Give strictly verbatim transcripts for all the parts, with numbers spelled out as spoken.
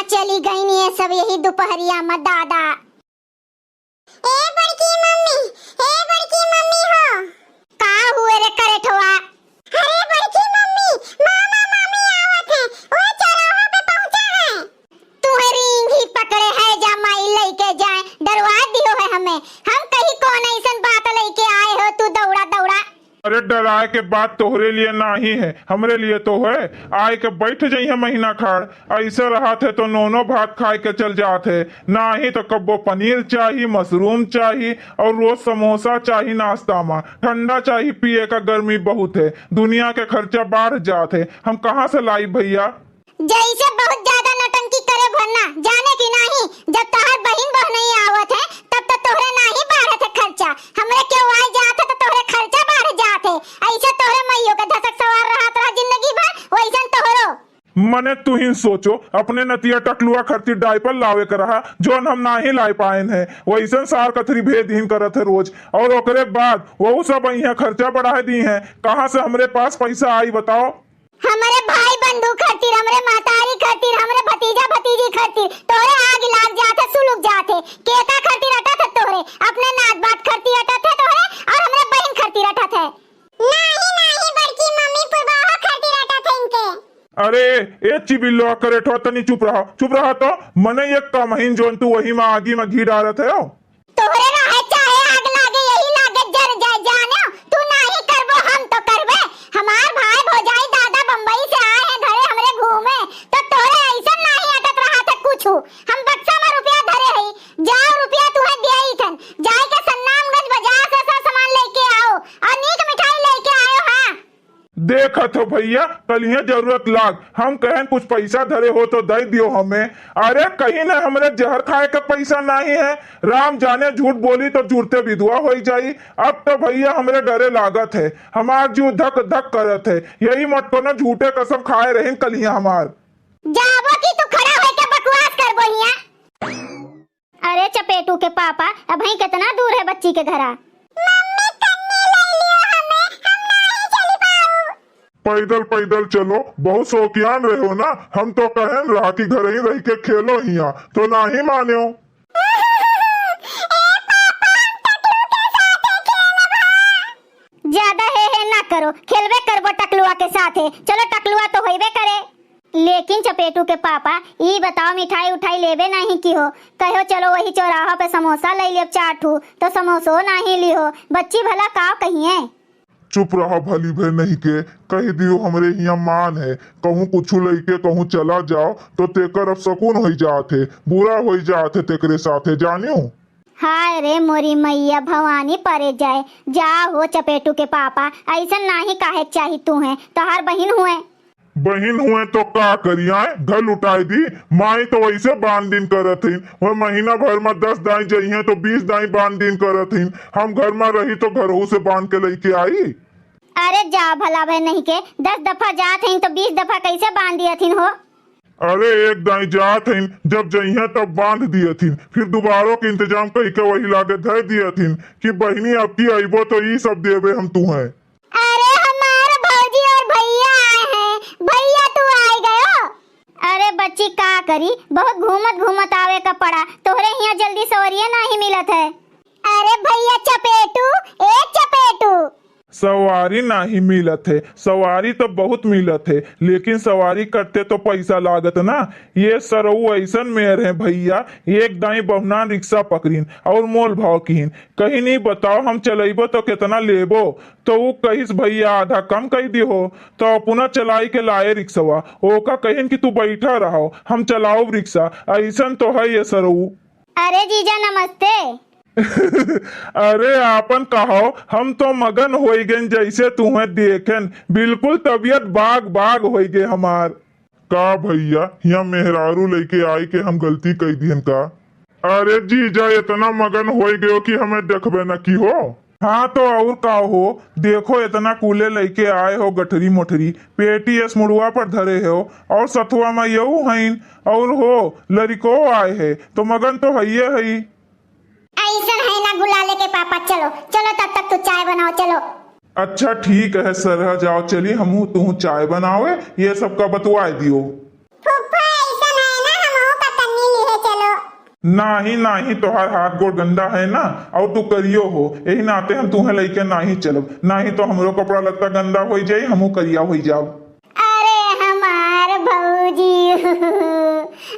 चली गईन ये सब यही दुपहरिया में दादा। ए बड़की मम्मी, ए बड़की मम्मी हो। का हुए रे करेठवा? अरे बड़की मम्मी, मामा मामी आवत हैं, वो चौराहा पे पहुँचा है। तुहे रींगी पकड़े है, जा माई लइके जाए, डरवा दियो है हमें। हम कही कौन ऐसन बात लइके आए हो तू दौड़ा दौड़ा। अरे डराए के बात तोहरे लिए नाही है, हमरे लिए तो है। आए के बैठ जइहे महीना खाड़। ऐसे रहत है तो नोनो भात खाए के चल जात है, नाही तो कब्बो पनीर चाही, मशरूम चाही और रोज समोसा चाही नाश्ता में, ठंडा चाही पिए का, गर्मी बहुत है, दुनिया के खर्चा बाढ़ जात है, हम कहाँ से लाई भैया? जैसे बहुत ज्यादा नौटंकी करे भरना, जाने की नाही, जब तोहर बहिन बहनई आवत है, तब तो तोहरे नाही बाढ़त है खर्चा, हमरे केहू आए जात है तो तोहरे खर्चा बाढ़ जात है। ऐसे तोहरे मइयो के धसक सवार रहत रहा जिंदगी भर, वैसन तोहरो। मने तुहिन सोचो, अपने नतिया टकलुआ खरती डायपर लावे के रहा, जौन हम नाही लाए पाएन है, वैसन सार कथरी भेज दिहिन करत है रोज, और ओकरे बाद वहू सब यहाँ खर्चा बढ़ाए दी हैं, कहाँ से हमरे पास पैसा आई बताओ? हमरे भाई बंधु खातिर, हमरे महतारी खातिर, हमरे भतीजा भतीजी खातिर तोहरे आग लाग जात है, सुलुक जात है। केका खातिर रटत है तोहरे? अपने नात बात खातिर रटत है तोहरे और हमरे बहिन खातिर रटत है। नाही, नाही बड़की मम्मी, पुरबाहो खातिर रटत है इनके। अरे ए चिबिल्लो करेठवा, तनी चुप रहा, चुप रहा तो। मने एक कमहिन जौन तू वही में आगी में घी डारत है। तोहरे रहे चाहे आग लागे, यही लागे जर जाए, जाने तू नाही करबो, हम तो करबे। हमार भाई भौजाई दादा बम्बई से आए हैं घरे हमरे घूमे, तो तोहरे ऐसन नाही अटक रहा था कुछ। हम बक्सा में रुपया धरे हई, जाओ रुपया तुहे दिया ही थन, जाए के सन्नामगंज बाजार से सब सामान लेके आओ और नीक मिठाई लेके आयो। हाँ। देखत हो भैया, कलिहे जरूरत लाग, हम कहेन कुछ पैसा धरे हो तो दे दियो हमें। अरे कहीं ना, हमरे जहर खाए के पैसा नाही है। राम जाने झूठ बोली तो जुरते विधवा होई जाई। अब तो भैया हमरे डरे लागत है, हमार जीव धक धक करत है। यही मटको ना झूठे कसम खाए रहिन कलिहे हमार। जाबो कि तू खड़ा होके बकवास करबो हिया? अरे चपेटू के पापा, अबहीं कितना दूर है बच्ची के घरा? मम्मी, कन्नी ले लियो हमें, हम नाही चली पाऊ। पैदल पैदल चलो, बहुत शौकियान रहे हो ना, हम तो कहन रहा कि घर ही रह के खेलो हिया, तो नाही मान्यो। ए पापा, हम टकलू के साथे खेलब। ज्यादा हे हे ना करो, खेलबे करबो टकलुआ के साथे। चलो टकलुआ तो होइबे करे। लेकिन चपेटू के पापा, ई बताओ, मिठाई उठाई लेबे नहीं की हो? कहो चलो वही चौराहा पे समोसा ले लेब चार ठू, तो समोसो नहीं लिहो। बच्ची भला का कहिए? चुप रहा भली भे नहीं के, कह दियो हमरे हियाँ मान है, कहूँ कुछ लइके कहूँ चला जाओ तो तेकर अब सकून होई जात है, बुरा होई जात है तेकरे साथे, जानियो। हाय रे मोरी मैया भवानी परे जाए, जा हो चपेटू के पापा, ऐसन नाही काहे के चाही तू है, तोहार बहिन हुए। बहिन हुए तो का करी, आए घर लुटाए दी, माई तो वैसे बांध दिन करत हिन, वह महीना भर में दस दाई जइहें तो बीस दाई बांध दिन करत हिन, हम घर में रही तो घरहू से बांध के लइके आई। अरे जा भला भे नहीं के, दस दफा जात हिन तो बीस दफा कैसे बांध दियत हिन हो? अरे एक दाई जात हइन, जब जइहें तब बांध दियथिन, फिर दुबारो के इंतजाम कइके वही लागे धर दियथिन कि बहिनी अब की अइबो तो ई सब देबे हम तुहें। अरे हमार भौजी और भैया आए हैं, भैया तू आए गयो। अरे बच्ची का करी, बहुत घूमत घूमत आवे का पड़ा, तोहरे हियाँ जल्दी सवरिया नाही मिलत है। अरे भैया चपेटू, ए चपेटू, सवारी नाही मिलत है, सवारी तो बहुत मिलत है, लेकिन सवारी करते तो पैसा लागत ना। ये सरऊ ऐसन मेर है भैया, एक दाई बहुनान रिक्शा पकड़िन और मोल भाव किहिन, कहिन ई बताओ हम चलइबो तो केतना लेबो? तो ऊ कहिस भैया आधा कम कइ दिहो, तो अपना चलाई के लाए रिक्शवा, ओका कहिन कि तू बैठा रहो, हम चलाउब रिक्शा। ऐसन तो है ये सरऊ। अरे जीजा नमस्ते। अरे आपन कहो, हम तो मगन होई गइन जैसे तुहें देखेन, बिल्कुल तबियत बाग बाग होई गे हमार। का भैया, हियाँ मेहरारू लइके आई के हम गलती कई दिहन का? अरे जीजा, इतना मगन होई गयो कि हमें देखबे न की हो। हाँ तो और का हो, देखो इतना कूले लइके आए हो गठरी मोठरी, पेटी एस मुड़ुआ पर धरे हो और सथुआ में यऊ हईन और हो लरिको आए है, तो मगन तो हइये हई। ऐसन है ना गुलाले के पापा, चलो, चलो तब तक तू चाय बनाओ, चलो। अच्छा ठीक है सरहा, जाओ चली, हमहू तुहू चाय बनावे, ये सबका बतवाए दियो। फूफा, ऐसन है ना, हमहू नाही, नाही, तोहार हाथ गोड़ गंदा है ना, और तू करियो हो, यही नाते हम तुहें लइके नाही चलब, नाही तो हमरो कपड़ा लत्ता गंदा होई जाई, हमहू करिया होई जाब। अरे हमार भौजी,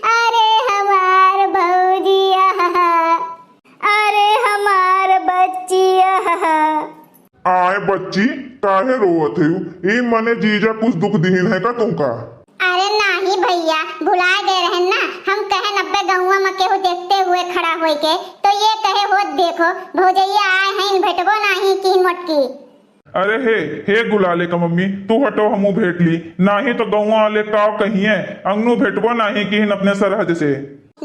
अरे हमार भौजी, आहा। अरे हमार बच्ची, आहा। आए बच्ची, काहे रोवत हयू? ई मने जीजा कुछ दुख दिहिन है का तुमका? अरे नाही भैया, भुलाए गए रहन ना, हम कहन अब्बे गौवा में केहू देखते हुए खड़ा होई के, तो ये कहे होत देखो, भौजैया आए हैं, भेटबो नाही की मोटकी। अरे हे, हे गुलाले का मम्मी, तू हटो, हमू भेंट ली, नाही तो गौवा वाले काव कहिए, अंगनू भेंटबो नाही किहिन अपने सरहज से।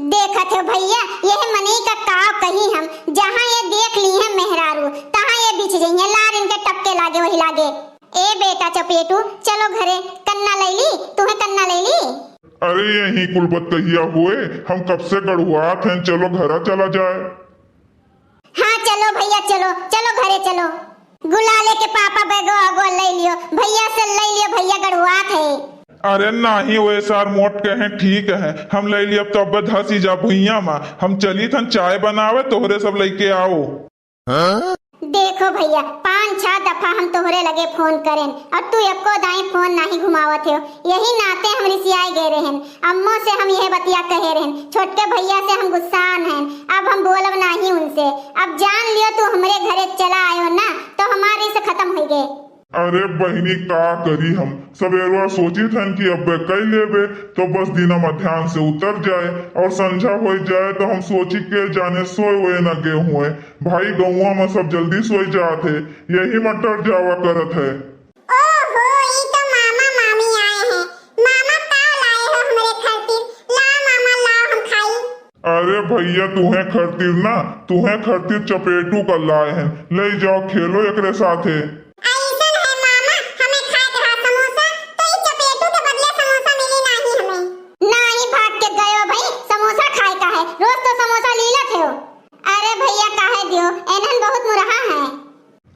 देखत हो भैया, यह मनई का काव कही हम, जहाँ ये देख ली है मेहरारू, तहाँ ये बिछ जइहे, लार इनके टपके लागे वही लागे। ए बेटा चपेटू, चलो घरे, कन्ना लैली, तुहे कन्ना लैली। अरे यही कुल बतकहिया होए, हम कब से गड़ुआत हैं, चलो घरा चला जाए। हाँ चलो भैया चलो, चलो घरे चलो। गुलाले के पापा बैगो अगो ले लियो, भैया से ले लियो, भैया गड़ुआत है। अरे नाही, वे सार मोट कहे ठीक है, हम ले लियो, अब तो अब धसी जा भुइया मा, हम चली थन चाय बनावे, तोहरे सब लेके आओ। देखो भैया, पाँच छह दफा हम तोहरे लगे फोन करेन और तू एको दाई फोन नाही घुमावत हो, यही नाते हम रिसियाए गए रहन। अम्मो से हम यह बतिया कहे रहन, छोटके भैया से हम गुस्सान हन, अब हम बोलब नाही उनसे। अब जान लियो तू हमरे घरे चला आयो ना, तो हमार रिस खत्म हो गए। अरे बहिनी, का करी हम, सबेरवा सोचित हन कि अब्बे कई लेबे, तो बस दिना मध्यान्ह से उतर जाए और संझा हो जाए, तो हम सोची के जाने सोए हुए न गे हुए। भाई, गौवा में सब जल्दी सोई जात है, यही में टर जावा करत है। ओहो, ई तो मामा मामी आए हैं। मामा, का लाए हो हमरे खातिर? लाओ मामा, लाओ, हम खाई। अरे भैया, तुहे खातिर ना, तुहे खातिर चपेटू का लाए हैं, ले जाओ, खेलो एकरे साथे। ऐसन है मामा, हमें खाए के हा समोसा, तो ई चपेटू के बदले समोसा मिली नाही हमें। नाही, भाग के गयो भाई, समोसा खाए का है, रोज तो समोसा लीलत हो। अरे भैया, काहे दियो, एनहन बहुत मुरहा है।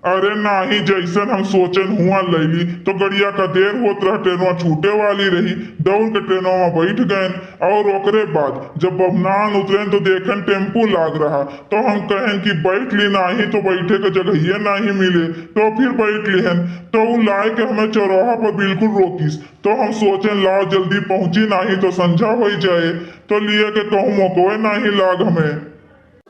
अरे नाही, जैसन हम सोचन हुआ लैली, तो गड़िया का देर होत रह, ट्रेनवा छूटे वाली रही। दौड़ के ट्रेनवा में बैठ गएन और ओकरे बाद जब बभनान उतरेन तो देखेन टेम्पू लाग रहा, तो हम कहेन कि बैठ ली, नाही तो बैठे के जगहिये नाही मिले, तो फिर बैठ लिहन। तो उ लाए के हमें चौराहा पर बिल्कुल रोकिस, तो हम सोचेन लाओ जल्दी पहुँची, नाही तो संझा होई जाए, तो लिए के कहूँ मोकवे नाही लाग हमें।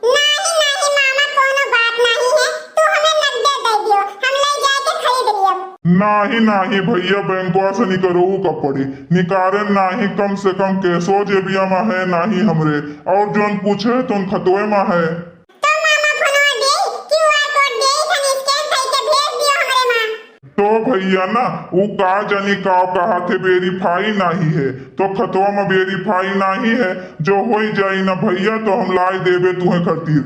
नाही, नाही मामा, कोनो बात नाही है, तू हमें नगदे दे दियो, हम ले जाए के खरीद लियब। नाही, नाही भैया, बैंकवा से निकरऊ का पड़ी, निकारे नाही, कम से कम कैशो जेबिया में है नाही हमरे, और जोन कुछ है तो उन खतवे में है। तो मामा फोनवा दे, क्यूआर कोड दे, इखन स्कैन करके भेज दियो हमरे माँ। तो भैया ना, उ का जानी का कहा थे, वेरीफाई नाही है, तो खतवा में वेरीफाई नाही है, जो होई जाई ना भैया, तो हम लाई देबे तुहे खातिर।